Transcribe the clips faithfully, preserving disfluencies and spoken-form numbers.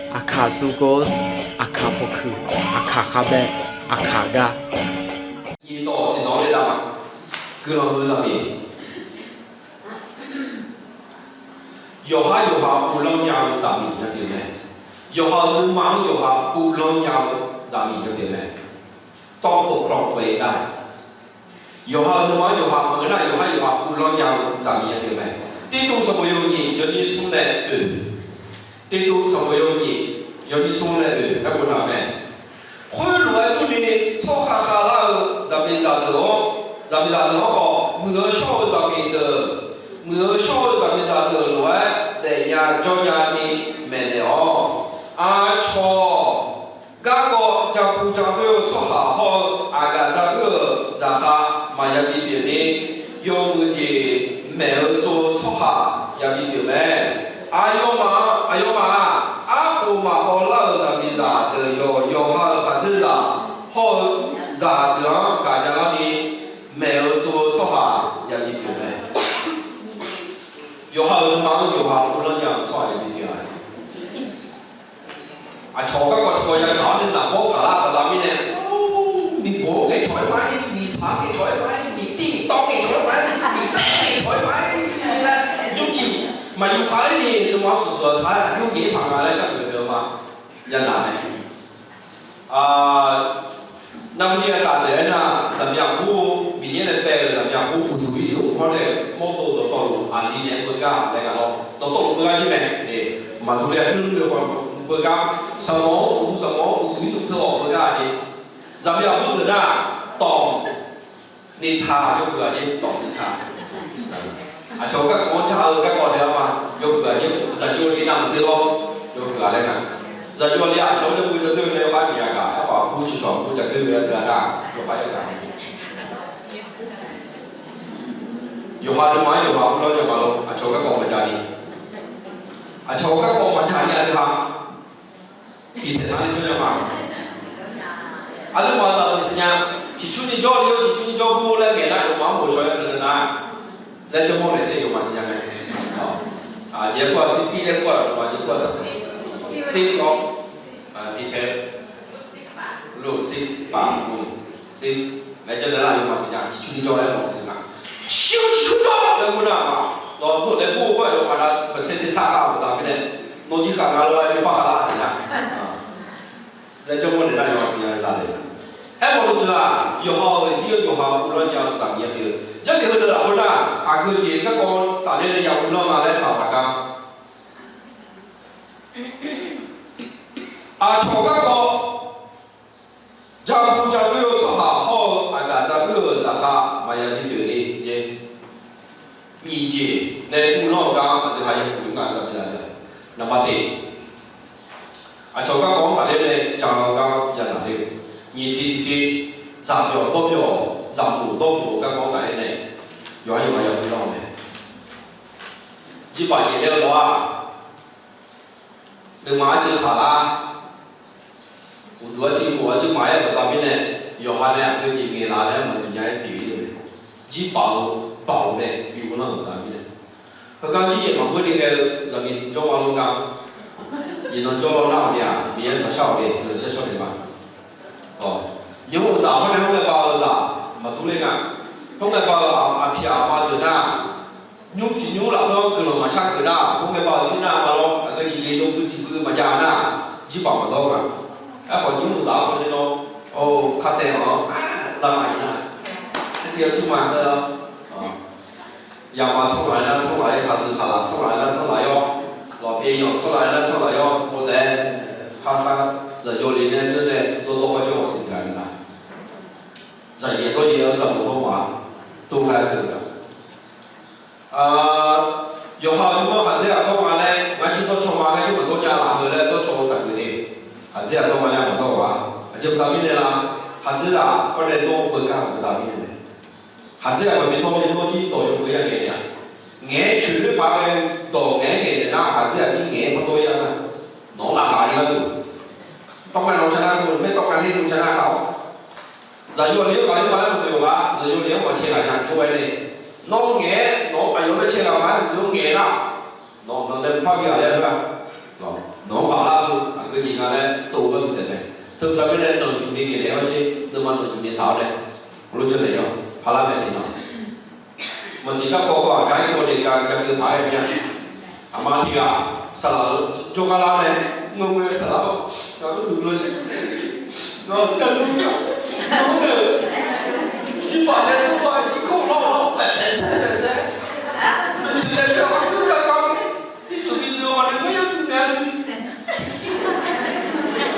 Aqkaq sukor, aqkaq pawkuiq, aqkaq kharbae, aqkaq gar. Nyiq dawq tiqdawq-anr le dav ma. Guiqlanq-eu zaqmiq. Yawqhar yawqha uvlanr nya-eu zaqmiq ya pyeuf mae. Yawqha-euq nuima-anr yawqha uvlanr nya-eu zaqmiq ya pyeuf mae. Tawrpov kawv-aer dav. Yawqha-euq nuima-anr yawqha maqngeur nar, yawqhar yawqha uvlanr nya-eu zaqmiq ya pyeuf mae. Tirtuv sanqbof yawhuiq nyiq yawnyir smr nae oeq. Tirtuv sanqbof yawhuiq nyiq yawnyir smr nae oeq aer boftaq mae. Khoerlof-aer durni, tsawrhaq khavlar-eu zaqmiqzaq deuq-anr, zaqmiqzaq deuq-anr khawf, muiq-eu shawr-eu zaqmiq deuq, muiq-eu shawr-eu zaqmiqzaq deuq lof-aer daefnya jawrnya ni maeqnaeq-awq. Aqcawq garkawv jabu jadoer-eu tsawrhaq hawr-eu aqgaf dzaqguir-euq zaqkhav maqya bipyeuf ni, yawmuiq jeq maeq-eu tsov-eu tsawrhaq ya bipyeuf mae. Aqyawfmaf, aqyawfmaf-aq, arkhof maqkhawvlar-euq zaqmiqzaq deuq yawq yawqha-euq khaqdzerzaq hawr-eu zaqdeuq-anr gaqnya larni maeq-eu tsov-eu tsawrhaq ya bipyeuf mae. Yawqha-euq nuima-anr yawqha uvlanr nya-eu tsawrhaq ya bipyeuf-a. Aqcawq garkawv tiqkawv yagaq-awr nae naqbawr gaqlar baqda mirnae, miqbof ngaeqcawq-aer ma-aer, miqsaq ngaeqcawq-aer ma-aer, miqtiv miqtawv ngaeqcawq-aer ma-aer, miqtaev ngaeqcawq-aer ma-aer laer, nymrcif maqyuf khav-aer ni nuima suqsuq-aq sar-aer aqjox ngaeq-aer paq nga laer shardeuq deuq-eu ma. Yanaf mae. Navmaqtser aqsaq deuq aernar, zaqmiq aqbur, Miqyaer nae bae-euq zaqmiq aqbur uqduq ir-euq hawr nae mawrdov dawqtawvluf aqli naeq-aer beugar laer gaq lawr. Dawqtawvluf beugar jir mae. Maqdur laer nuinoeq khawf beugar, sanqbof-anr uqduq sanqbof-anr uqduq ir dov teu-awq beugar-a jeq. Zaqmiq aqbur deuq nar, tawq ni taq yawhuiq ghaq jeq tawq ni taq. Aqcawq garkawv-anr jar-eu garkawv naeq-aer ma, yawhuiq ghaq jeq zaqyo ni navmaqtser lawr, yawhuiq ghaq laer gaq. Zaqyo ni aqcawq-anr yawhuiq ghaq doer nae yawkhar miqya gaq, aerkhawf aqbur ciqcawq aqbur jaqdoer nae teu-a nar, yawkhar yagaq. Yawqha nuima-anr yawqha uvlanr nya ma lor, aqcawq garkawv maqja ni. Aqcawq garkawv maqja ni aqdui ha. Tiqtaeq nar ni jawr nya ma. Aqduimaf zaqdeuq siqnya, ciqcurni jawr ni-awr ciqcurni jawr gur laer ngaeq nar, yawqmaf-anr bof shawq-aer teunaeq nar, laer jawrmawr naeq ser yawqmaf siqnya mae. Aqjeq-aer kur-aq, sirpir laer kur-aq, yawqmaf jeq kur-aq, sar, sir lawr, tiqtaeq, lor, sir paq, sir, laer jawr naeq nar yawqmaf siqnya, ciqcurni jawr laer mawf siqnya. Ciqcur ciqcur jawr laer kur nar, nawq dov naeq kur-eu khoer-aq yawqmaf na maqtser tersar khav-euq baqda mirnae, nawq jir khaq nga lor-aer bi par khav lar siqnya. Laer jawrmawr naeq nar yawqmaf siqnya-eu zaqdeuq. Aermawf-eu teu-aq, yawqha-euq zir-eu yawqha uvlanr nya-eu zaqmiq ya pyeuf-eu. Jarlif heudeuq lafkhoer nar, aqgeu jeq garkawv tafler nae ya uvlanr nga laer taq-euq taqgar. Aqcawq garkawv jabu jadoer-eu tsawrhaq hawr-eu aqgaf dzaqguir-euq zaqkhav maqya bipyeuf ni, nyiq jeq nae uvlanr-eu gar aqdui ha yaguq nga zaqmiq zaqdeuq. Naqbaq teq, aqcawq garkawv-anr tafler nae ja-eu gar yadaq ler-eu. Nyiq tiq tiq tiq, dzaqbyawq dawrbyawq, dzaqmoq dawrmoq-eu garkawv-anr tafler nae yawqha yawqha ya uvlanr-eu mae. Jirbaq jeq laer-eu lawr-aq, nuima arcuiv khaq lar, uqduq arcuiv mof arcuiv maqaer-eu baqda mirnae, yawqha nae aqgeu jeq ngaeq laf laer maqnoeq nya-aer pyeuf-ir-eu mae. Jirbaq-eu baoq nae bi uvlanr-euq baqda mirnae, heugar jir jeq maqbeur ni ghae-eu zaqmiq jawrma lor nga. Iqnan jawr lar nar-awq ni-aq, Miqyaer taqshar-awq ni, guiqlanq shar shawr naeq ma. Nymr-euq zaq hawr nae hawr ngae bav-eu zaq maqdur ler nga. Hawr ngae bav-eu aqpiq aqma deuq nar, nymr tiq nymr lafkhoer-anr guiqlanq maqshar geuf nar, hawr ngae bav-eu zir nar ma lawr, aqgeu jeq jeq dawrbuiv tiqbuiv maqjav nar, jirbaq maqdawr nga. Aerkhawf nymr-euq zaq-anr hawr nae nawr, kar taev-anr zaq maqir nar, tser tiv-anr tur ma nar lawr. Yaqma tsanr laf-aer nar tsanr laf-aer, khaqzuiq khaqlaq tsanr laf-aer nar tsanr laf-aer-awr, lawqpyeq yanq tsanr laf-aer nar tsanr laf-aer-awr, hawtaef-aer khar khar zaqyo le nae neur nae dawrdawr par jawr-awq siqnya ni la. Zaqyaeq dawryaeq-anr dzaqmawf dawr ma, dov kar-aer deuq-eu gaq. Yawqha-euq nuima khaqdzer-aq dawr ma laer, ngar jir dawrcaw ma, ngar jir maqdawr nya laf-eu laer dawrcaw-eu taqgeuf de. Khaqdzer-aq dawr ma laer maqdawr-a. Aqjeq baqda mirnae la, khaqdzer-aq hawr nae dawr beugar-euq baqda mirnae mae. Khaqdzer-aq maqbi dawr ni nawr jir dawq yawkeuv ya ngaeq naeq-a. Ngaeq-aer coeq-aer paq-aer dawq ngaeq-aer ngaeq naeq nar, khaqdzer-aq jir ngaeq-aer maqdawr ya nar, nawq-anr laqkhaq ni gharduq, tawrkhav nawq ca nar, maer tawrkhav ni dm ca nar khaq-awr, zaqyo le-anr ghaqler ma laer maqnoeq-a, zaqyo le-anr maqcae ghaq nya dov-aer nae, nawr ngaeq-aer nawq-anr aqyawf-anr cae ghaq ma-aer maqnoeq-anr ngaeq nar, nawq-anr dm par bi ghaq laer-a, nawq-anr ghaq lar-eu laer tov-eu gharduq taef mae. Teugar mirnae nanqjuf ni ngaeqnaeq-awr sher, nuima nanqjuf ni taq-awr nae, lof jawrnaeq-awr paqlar mae tiqnan. Maqsiq garkawv kawv-aq, gar-ir kawv ni gar, gar keuv paq-aer mir-a. Aqma tiq ghaq saqlaq jawrgar lar nae, ngeur-eu saqlaq-awr, ngaq-anr duq lawshar, nawq-anr aqduq, nawq-anr nae-euq jirbaq nae dur-a, irkanr lawr-awr paef paef tsaer paef tsaer, maqsiq nae tsaer-awr gar gar gar, ircuf bidui-eu ghaq nae maqya duq naeq-a siq.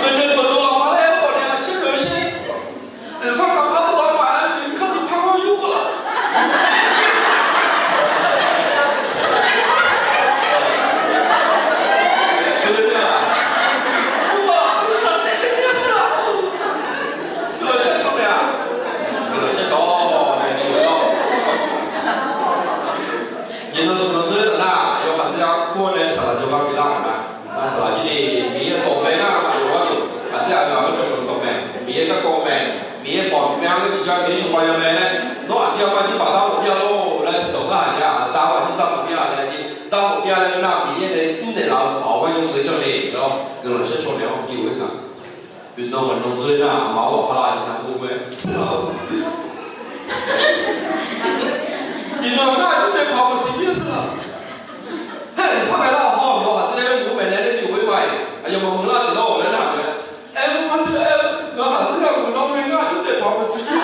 Maqnaeq maqdov lafma laer aerkhawf nae-aq, sharnoeq-eu sher. Aqpar kaqpar dovlar ma-aer, kanr tiqpar-anr yur khawf laf. Ur-aq, ur saqsaef teu mya shir laf. Guiqlanq sharcaw naeq-a. Guiqlanq sharcaw naeq-a. Iqnan smq nan dzeur taf nar, yawkaq tser-a kur-awr nae saqlaq jawrgar pyeuflar-euq ma. Nar saqlaq jir ni Miqyaer dawqmaeq nar, aqyawf gharduq aqtser-aq, aqgeu aqgeu dawqmaeq, Miqyaer garkawv mae, Miqyaer pawf Miqyaer-anr ghae tiqjar tiqjaer cawba ya mae laer, nawr aqdir aqma jir baq dar mawf mir-a lor laer tiqdawq gar aqyawf-aq, dar aqdir dar mawf mir-a laer jir, dar mawf mir-a laer nar, Miqyaer nae mrnaeq laf-eu paq-awr gharduq keuv janr le lawr, guiqlanq sharcaw naeq-awr bi-eu-aer taq. Guiqlanq maqnan dzeur nar, aqma-awr ghawqpar la iqnan ghovghoe-aer, iqnan nar aqyawf daefpaq maqsiq mir-a saqlaq. Haer, par ghae lar-awq hawr-eu, nawq khaqdzer-aer yawmuiq-anr maeqnaeq nae bi ghof-ir ma-iq, aqyawf maqmuiq lar siq lar-awq laer nar-aq, aer-eu ma teu aer-eu, nawq khaqdzer-aer muiq lar-awr nae ngar aqyawf daefpaq maqsiq mir.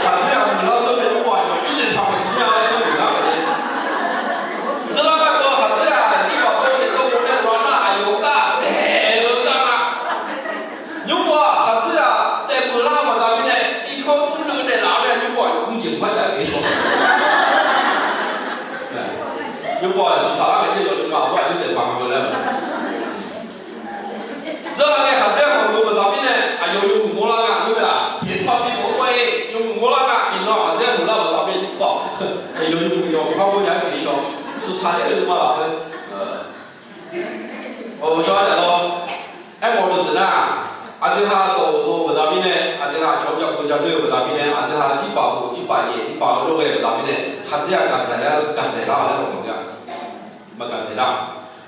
Khaqdzer-aq muiqlar dzeur nae yawbaw aqyawf yurdaeq paq maqsiq mir-a laer yawmuiq lar-euq mae. Dzeur lar gar dawq khaqdzer-aq, jirbaq dawr yaeq dawr gov nae dawq-a nar, aqyawf gar daef-eu gar nga. Nymrpov-aq, khaqdzer-aq daefmuiq lar-eu baqda mirnae, irkanr mrnuiv daeflaf-awr nae nymrpov aqyawf mrjeq mrpar jav-aer ghae shaw. Nymrpov-aq, suqsaq lar ngae jir yawf nuima aqbawr aqjox daefpaq maqgeur laer-a. Dzeur lar ngae khaqdzer-aq maqmuiq baqda mirnae, aqyawf yawmuiq mawrlar nga, nymrpov-aq, pyeqpar bi mawr-awr-e, yawmuiq mawrlar nga, iqnan khaqdzer-aq muiqlar baqda mirnae, yawmuiq yawqpar mawr nya-aer pyeuf shaw. Suqsaq ler-eu nuima lafkhoer Awq, jawr-aer taef lawr. Aermawf-eu deuq siq nar, aqdui ha dawq dov baqda mirnae, aqdui ha cawq-eu jaqkhof jaqdoer-eu baqda mirnae, aqdui ha jirbaq bof jirbaq yaeq jirbaq lof ghae-eu baqda mirnae, khaqdzer-aq gaqdzaeq lar-eu gaqdzaeq lar-awq laer maqtawq nya. Maqgaqdzaeq lar.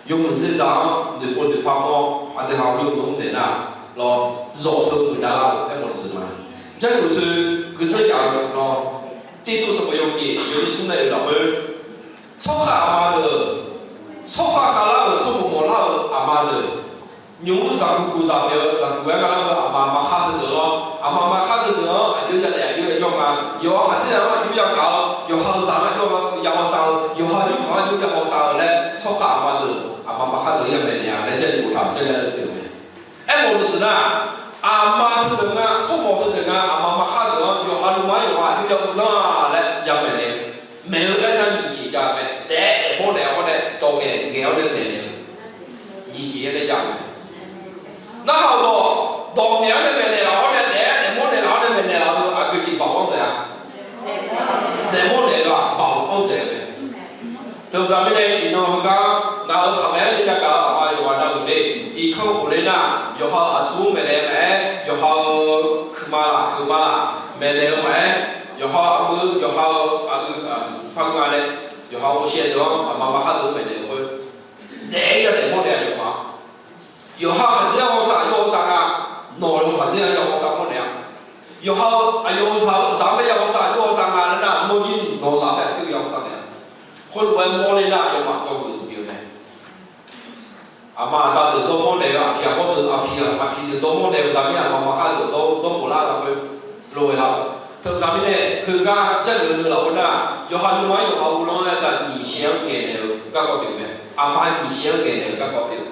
Yawmuiq dzerdzaq-anr noeqpov noeqpar mawr, aqdui ha yawmuiq-anr naeq nar, lawr, zawq teu muiq dav lar-eu aermawf-eu deuq siq ma. Jarlif uqshoe guiqdzeur yaf-eu lawr, Tirtuv sanqbof yawhuiq nyiq yawnyir smr nae oe lafkhoer, tsawrhaq aqma deuq, tsawrhaq khavlar-euq tsawrmawq mawqlar-euq aqma deuq, nymq-mr zaqguq guq zaq pyeuf-eu zaqguq-aer gharlar-eu aqma maqkhar teudeuq lawr, aqma maqkhar teudeuq-anr aqjox yadaef aqjox yajawr nga. Yawqha khaqdzer-anr aqjox yagaq-eu, yawqha-euq zaq-anr aqjox yahawsav-eu, yawqha yurkhanq-anr aqjox yahawsav-eu laer tsawrhaq aqma deuq aqma maqkhar deuq-anr yamaeq naeq-a laer Jarlif boftaq Jarlif ardeuv pyeuf-eu mae. Aermawf-eu deuq siq nar, aqma teudeuq nga, tsawrmawq teudeuq nga, aqma maqkhar deuq-anr yawqha nuima-anr yawqha aqjox yahawsav nar laer yamaeq naeq-eu. Maeq-eu aernar nyiq jeq jav-eu mae. Daef-aer daefmawr naeq-awr nae dawq ngaeq ngaeq-awr nae maeqnaeq-eu nyiq jeq-aer nae jav-eu mae. Narhaq-euq dawq, dawq ngaeq-awr nae maeqnaeq laf-awr nae daef-aer daefmawr naeq laf-awr nae maeqnaeq laf-eu aqgeu jeq baoq-anr dzaeq-a. Daefmawr naeq-eu ghaq baoq-anr dzaeq-eu mae. Teubaqda mirnae iqnan heugar ngaq-euq khaqmae-anr ni yagaq-eu aqma yawqghaq navluf le, irkanr ghofler nar, yawqha-euq aqtsu-anr maeqnaeq-eu maqaer, yawqha-euq kuiqma laf kuiqma laf maeqnaeq-eu maqaer, yawqha-euq aqmui yawqha-euq aqgeu aqgeu par nga nae, yawqha-euq ghovshaev deuq-anr aqma maqkhar deuq-anr maeqnaeq-eu khoer, daef-aer yadaef mawr naeq-a yawqha. Yawqha khaqdzer-anr hawsav yawhawsav nga, nawq-euq khaqdzer-anr yawhawsav mawr naeq-a. Yawqha-euq aqyawf-euq zaq-anr bae yawhawsav yawhawsav nga laer nar, nawr jir nawq-euq zaq bae aqdui yawhawsav naeq-a. Khoerlof-aer mawrler nar, aqyawfmaf dzawgeuf duq pyeuf-eu mae. Aqma aqda deuq dawrmawr naeq-eu aqpiq aqbawr deuq aqpiq aqpiq deuq dawrmawr naeq-eu baqda mirnae aqma maqkhar deuq dawr dawrmawf lar lafkhoer lof-aer lar-eu. Teubaqda mirnae heugar Jarlif-eu lafkhoer nar, yawqha nuima-anr yawqha uvlanr-aer gaq nyiq shaev-anr ngaeqnaeq-eu garkawv pyeuf mae. Aqma nyiq shaev-anr ngaeqnaeq-eu garkawv pyeuf.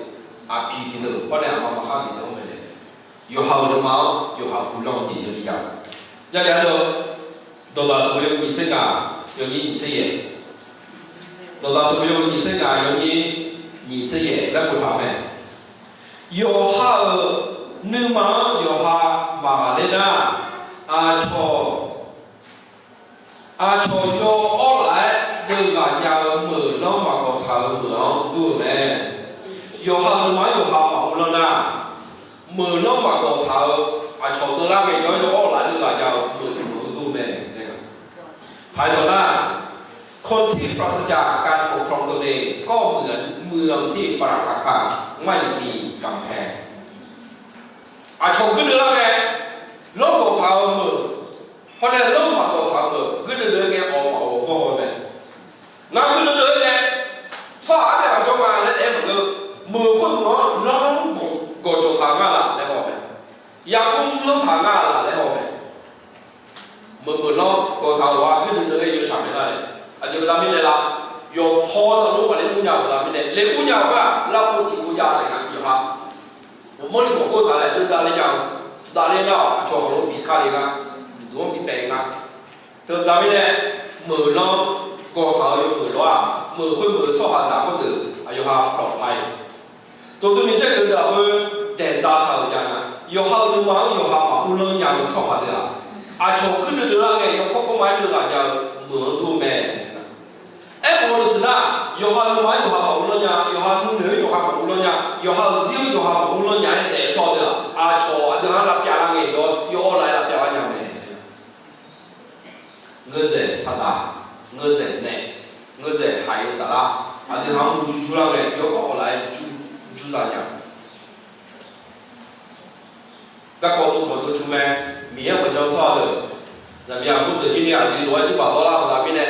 Aqpiq tiqdeuq-euq bawr nae aqma maqkhar tiqdeuq-anr maeqnaeq. Yawqha-euq nuima-anr yawqha uvlanr-eu tiqdeuq-anr jav. Jarlif ardeuv, dawqdaq sanqbof yawhuiq nyiq tser ngaq yawnyir nyiq tser yaeq. Dawqdaq sanqbof yawhuiq nyiq tser ngaq yawnyir nyiq tser yaeq laer boftaq-eu mae. Yawqha-euq nuima-anr yawqha maqghaqler nar, aqcawq aqcawq yawawr laf-aer deuv ghaq nya-eu meuq lanr maqgawq taq-euq meuq-anr dur-euq mae. Yawqha-euq nuima-anr yawqha maquvlanr nar, meuq lanr maqgawq taq-eu aqcawq deuv lar ngaejawr yawawr laf-aer ปราศจากการปกครองตนเอง ก็เหมือนเมืองที่ปราศจาก ไม่มีกำแพง Aqcawq guirdeuv lar ngae, lanr gawqtaq-eu meuq, hawr nae lanr maqgawqtaq-eu meuq guirdeuv deuv ngae, awq maqawq gawr haw mae. Ngar guirdeuv deuv-aer nae, tsawrhaq-anr nae aqjawr nga laer taef-aer maqngeur. Meuq khoermeuq-anr lanr gawqjawq taq ngar laf laer haw mae. Yarkmr lanr taq ngar laf laer haw mae. Meuq meuq lanr gawqtaq-euq-aq guirdeuv deuv-aer yawshaq mae nar-ae. Aqjeq baqda mirnae lar, yawqpaw navluf-anr ghaqler mrnya-euq baqda mirnae, ler mrnya-euq khoer-aq, larpov tiqpov jav naeq nga yawqha. Ghawqmanrni gawqgor taq laer dovdav ler nya-eu, davler nar-awq aqcawq hawq-anr bi kale nga, duq-anr bi paef nga. Teubaqda mirnae, meuq lanr gawqtaq-euq yawmeuq lawr-aq, meuq khoermeuq-eu tsawrhaqzaq khoerdeuq aqyawf ha ปลอดภัย Tov durni jargeuf deuq-aq khoer daeqdza taq-euq jav nga. Yawqha-euq nuima-anr yawqha maqmr lanr nya-eu tsawrhaq deuq-aq, aqcawq guirdeuv deuv lar ngae yawkawr kawrma-aer deuv ghaq nya-eu meuq-anr dur mae. Aerkhawf-eu nuisiq nar, yawqha nuima-anr yawqha maqmr lanr nya, yawqha nuinoeq-anr yawqha maqmr lanr nya, yawqha-euq zir-anr yawqha maqmr lanr nya-aer daef-eu tsawrhaq deuq-aq, aqcawq aqdui-anr lavpyav lar ngae dawr yawr-awr lar-aer lavpyav lar nya mae. Ngeurdzaeq saqdaq, ngeurdzaeq naeq, ngeurdzaeq haiq-eu saflar, aqdui ha-anr murjur jur lar ngae yawkawr awqlaf-aer jur, jur za nya. Garkawv dov kawq dov cu mae, Miqyaer maqjan-eu tsawrhaq deuq, zaqmiq aqbur deuq jir ni aqdui lof-aer jirbaq dawrlar-eu baqda mirnae,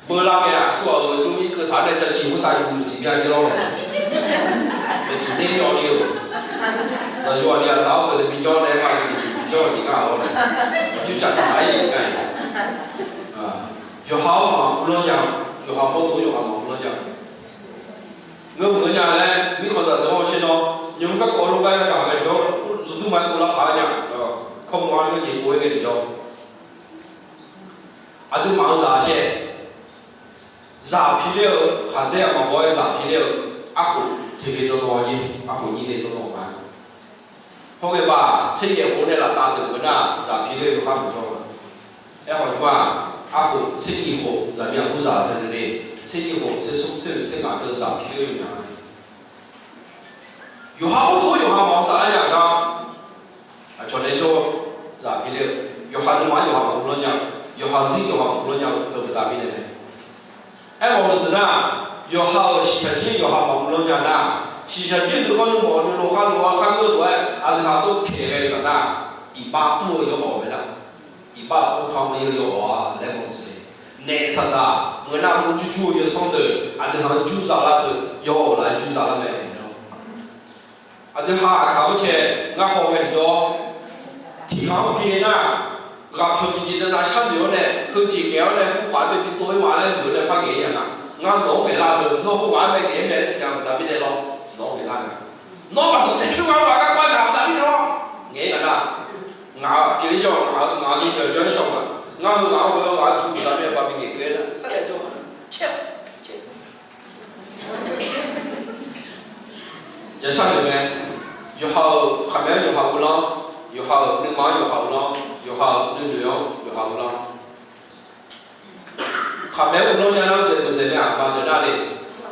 beular ngae aqsur ghaq-euq nymr-ir keuv taq-anr nae caciq khoertav yuf-eu siqbya jir lawr-a. Maeqtsuif ner myawv ni-euq, zaqyo aqli aqda-awr deuq nae bijawr nae ma-euq maeqtsuif bijawr-eu tiq gar lawr-a. Aqcoer caf tiq saq-ir-euq gar-iq, yawqha-anr maqmr lanr nya, yawqha mawrdo yawqha maqmr lanr nya. Ngeur meuq-eu nya laer mirkhanqzaq deuq-anr shir nawr, nymq-mr garkawv lof gar yagaq ngae jawr, zuqdur ma-aer kov lar paq-aer nya, kawrmawr-anr ngeur jeq pov-aer ngae tiqjawr. Aqduimaf-euq zaq shae, zaq piler-eu khaqdzer-aq maqbaw-aer zaq piler-eu, arkhof teqbe dawrdawq-a jir, arkhof nyir de dawrdawq ma. Hawr ngae baq tser yaef khof nae laftav deuq meuq nar zaq piler-eu yawkhav maqjawr-a. Aerkhawf nymr-aq, arkhof tser nyiq khof zaqmiq aqbur zaq teu nuine, tser nyiq khof tser smr tser oeq tser ngaq teu zaq piler-eu nya. Yawqha mawrdo yawqha maqmr saflar nya gar, aqcawq nae jawr-eu zaq piler-eu, yawqha nuima-anr yawqha maqmr lanr nya-eu, yawqha zir yawqha maqmr lanr nya-eu teu baqda mirnae mae. Aerkhawf-eu nuisiq nar, yawqha-euq shiqshaq jir yawqha maqmr lanr nya nar, shiqshaq jir nuikhanr nuimawf nuilov khar lof-aer khar ngeur lof-aer aqdui ha dov pyaeq ghae-eu gaq nar, iqbax mr-eu yawkhawf mae nar, iqbax lafkhoer kamq-eu yawkhawf-a laer mawr-eu siq. Naef saqdaq ngeur nar murjur jur-eu yawsanr deuq aqdui ha-anr jur za lar teu yawr-awq laf-aer jur za lar mae. Aqdui ha aqkaq-anr cae ngar haw ghae tiqjawr, tiqghaq-anr bi nar, ghaqpyawq tiqjeq navnav sharnoeq-awr nae heujeq ngaeq-awr nae khoerghaq-aer bae bi tov-ir ma laer noeq-awr nae par ngaeq-ir ya nga. Ngar nawq-anr ngaeqlar teu nawr khoerghaq-aer bae ngaeq-aer mae siq nya baqda mirnae lawr, nawq-anr ngaeqlar nga. Nawr maqtsaq taeq coer nga-eu ghaq garkawv-aer gaq baqda mirnae lawr, ngaeq-ir nga nar. Ngaq-euq pyeuf-ir shawr-eu ngaq-euq ngaq-euq nuinoeq-anr jawr-ir shawr-eu ngaq, ngar heu ngaq-anr ghoe-awr ngaq-anr jur baqda mirnae babi ngaeq keuv-aer nar saerlaeq jawr-a. Yashar noeq mae, yawqha-euq khaqmae-anr yawqha uvlanr, yawqha-euq nuima-anr yawqha uvlanr, yawqha-euq nuinoeq-anr yawqha uvlanr. Khaqmae-anr uvlanr nya nar dzaeq maqdzaeq mae aqma deuq nar le.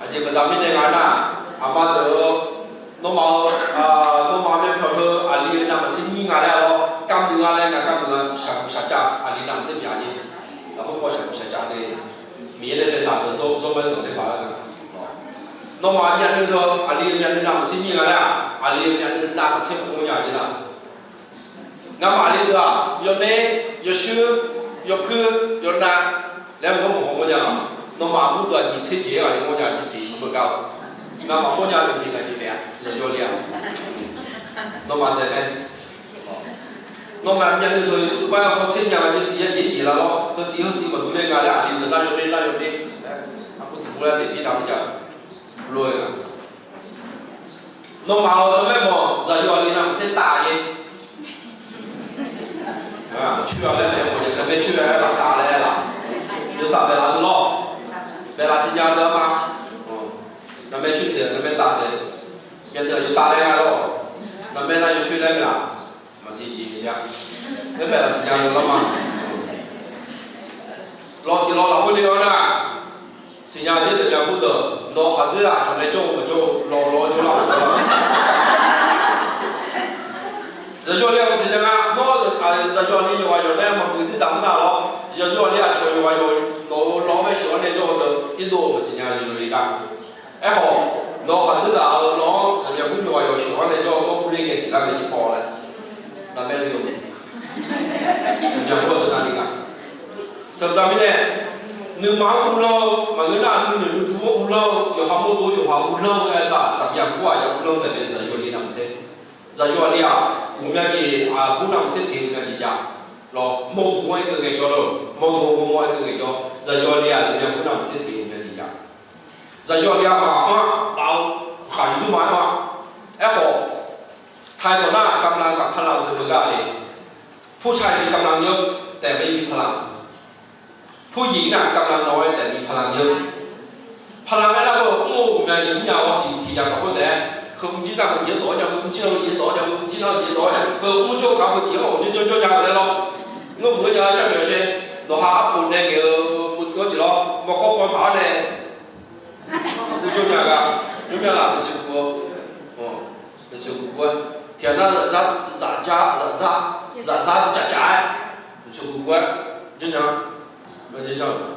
Aqjeq baqda mirnae nga nar, aqma deuq-eu, nawmaf-eu, nawmaf-eu myavpyawq heu aqli-eu navmaqtser nyir nga laer-awr kavmuiq nga laer nga kavmuiq-a shaqguq shaqcav aqli navmaqtser myaq ni. Lafkhoer khawf shaqguq shaqcav le. Miqyaer nae baetaq deuq dawr zawr maer zanq nae paq-aer nga. Nawmaf myavnuiv teu aqli-eu myavnuiv navmaqtser nyir nga laer-aq aqli-eu myavnuiv navmaqtser khof mawrnya-a jeq nar. Ngamaf aqli deuq-aq yawner, yawshuir, yawpuir, yawnav laer mawr mawq haw mawrnya-a. Nawmaf aqbur deuq-aq nyiq tser jeq-aer ghaqle mawrnya jeq siq meuq gar-eu. Iqmamaq mawrnya-eu jeq ngaq jeq naeq-a, yawqjawr le-a. Nawmaf dzaeq mae. Nawmaf myavnuiv teu yawduq bar-aer hawtser nya-eu jeq siq-aer jeq jeq lar lawr. Heu siq heu siq maqdur le nga laer aqli deuq nar yawner nar yawner. Aqbur tiq bur lar daef bir dav mawrnya. Lof-aer nga. Nawmaf-euq navmaer mawq zaqyo aqli navmaqtser taf-a jeq. Coer-a laer naeq-aer mawf-a jeq, navmaer coer-a laer laf taf laer aer laf. Yawsaf baef laf deuq lawr. Baef laf siqnya deuq-a ma. Navmaer coer taef, navmaer taf taef. Myavnuiv-aq yawtaf laer nga lawr. Navmaer nar yawcoer laer mae laf. Maqsiq jeq siq-a. Navmaer baef laf siqnya deuq lawr ma. Lawq tiq lawq lafkhoer le-awr nar, siqnya deuq deuq myavpur deuq nawq khaqdzer-aq cawq nae jawr-eu maqjawr-eu lawq lawq-aer jawrlar-euq lawr. Zaqyo le-awq siqnya nga, nawr zaqyo ni yawqghaq yawq nae maqmuiq dzerdzaq mr nar lawr. Yawjawr aqli aqcawq yawqghaq yawq nawq-euq lawr-anr bae sheuq-anr nae jawr-eu teu irdov-eu maqsiq nya-eu yawle gar. Aerkhawf, nawq-euq khaqtser zaq-euq lawr-anr zaqmiq aqbur yawqghaq yawq sheuq-anr nae jawr-eu mawrbu ler ngae siqlar nae jir paw laer, navmaer le-eu zaqmiq aqbur-eu teu navle gar. Teubaqda mirnae, nuima-anr uvlanr-eu maqngeur nar, nuinoeq nuidur-anr uvlanr-eu, yawqha mawrdo yawqha uvlanr-eu aertaq, zaqmiq aqbur-aq ya uvlanr dzaeq mae. Zaqyo aqli navmaqtser, zaqyo aqli-aq, ghawqmya jeq aqbur navmaqtser teq ghawqmya jeq jav. Lawr, mawrdo-anr aer keuv ngaejawr lawr, mawrdo-anr mawr aer keuv ngaejawr, zaqyo aqli-aq zaqmiq aqbur navmaqtser teq ghawqmya jeq jav. Zaqyo aqli-aq ghaq-anr bav-eu khaqyur durma-anr-a. Aerkhawf, taiq dawq nar-aq กำลัง กับพลัง deuq beugar le. ผู้ชายมีกำลังเยอะ แต่ไม่มีพลัง ผู้หญิงน่ะกำลังน้อย แต่มีพลังเยอะ พลัง aernar-aq, mr-eu ghawqmya jeq mrnya-awr tiq tiq ya maqkhoer taef-aer, heu mrjir nar heu jeq dawq-awr nya, heu mrjir nar heu jeq dawq-awr nya, heu mrjir nar heu jeq dawq-awr nya, heu mr jawr gaq heu jeq-anr awq jawrjawr nya-eu laer lawr. Ngar mq-eu nya shar maeq-eu jeq, nawqha arkhof nae ngaeq-eu mr jawr jeq lawr, mawrkawr paw taq-awr nae mr jawr nya gar, jawr nya laf maqtsoeq kuv-eu, maqtsoeq kuv-aer, tiqghaq nar zaqdzar, zaqdzar, zaqdzar cafcaf-aer, maqtsoeq kuv kuv-aer jawr nya.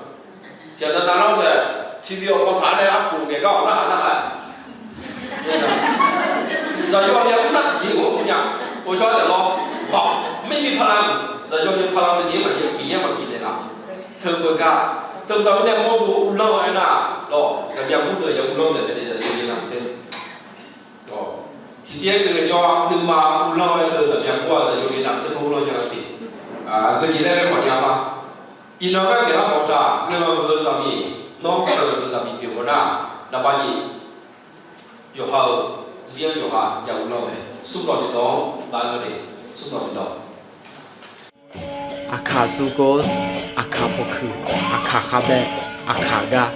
Tiqghaq nav nav lar-awr taef, TV awq paw taq-awr nae arkhof ngaeq gar-awq narhaq narhaq-aer, zaqyo aqli-aq mr nar tiqjeq-anr mr nya. Ghovshaw-aer taef lawr, ไม่มีพลัง zaqyo aqli พลัง teujeq-anr maqjav, Miqyaer maqbif naeqlaf. Teubeugar, teubeugar mirnae mawrdo uvlanr-eu aernar-aq lawr, zaqmiq aqbur deuq ya uvlanr dzaeq mae. Zaqyo aqli navmaqtser tiqtiv-aer keuv ngaejawr, nuima uvlanr-eu aer teu zaqmiq aqbur-aq zaqyo aqli navmaqtser mawr uvlanr nya-eu siq. Aqgeu jeq laer ghae khawf nya ma. Iqnan gar ngaeq lar mawf-eu taq, nuima heu zaqmiq, nawr heu zaqmiq pyeuf-eu nar, naqba nyiq, yawqha-euq zir-anr yawqha ya uvlanr mae. Smrdawq tiqdawq-anr lavle. Smrdawq tiqdawq. Aqkaq smrgor, aqkaq pawkuiq, aqkaq khavbae, aqkaq gar.